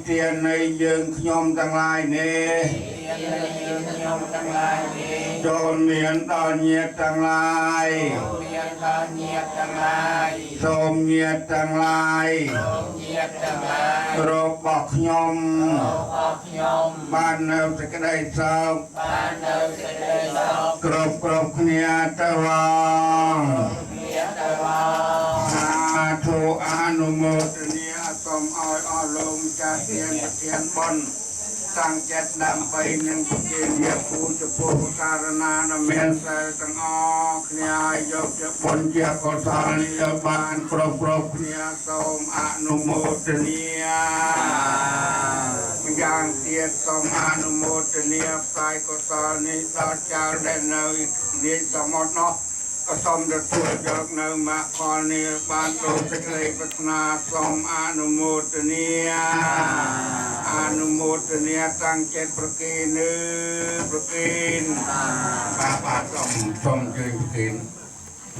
ទាននៃយើងខ្ញុំទាំងឡាយនេះ ទាននៃយើងខ្ញុំទាំងឡាយនេះ ចូលមានដល់ញាតិទាំងឡាយ មានដល់ញាតិទាំងឡាយ សូមញាតិទាំងឡាយ សូមញាតិទាំងឡាយ របស់ខ្ញុំ របស់ខ្ញុំ បាននៅសេចក្តីសោក បាននៅសេចក្តីសុខ គ្រប់គ្រប់គ្នាទៅវង គ្នាទៅវង សាធុអនុមោទនាសូមឲ្យអស់លោកម្ចាស់ទានប្រធានបុណ្យតាំងចិត្តដើម្បីនឹងប្រគេនជាពូជពុទ្ធករណាដ៏មានសិលទាំងអស់គ្នាឲ្យយកជាបុណ្យជាកុសលនេះឲ្យបានគ្រប់គ្រប់គ្នាសូមអនុមោទនាម្យ៉ាងទៀតសូមអនុមោទនាផ្សាយកុសលនេះដល់ចៅដែលនៅនាយសមុទ្រនោះក៏សូមទទួលយកនៅមគ្គផលនេះបានដូចសេចក្តីប្រាថ្នាសូមអនុមោទនាអនុមោទនាតាំងចិត្តប្រគេនប្រគេនបាទបាទសូមសូមអញ្ជើញប្រគេន។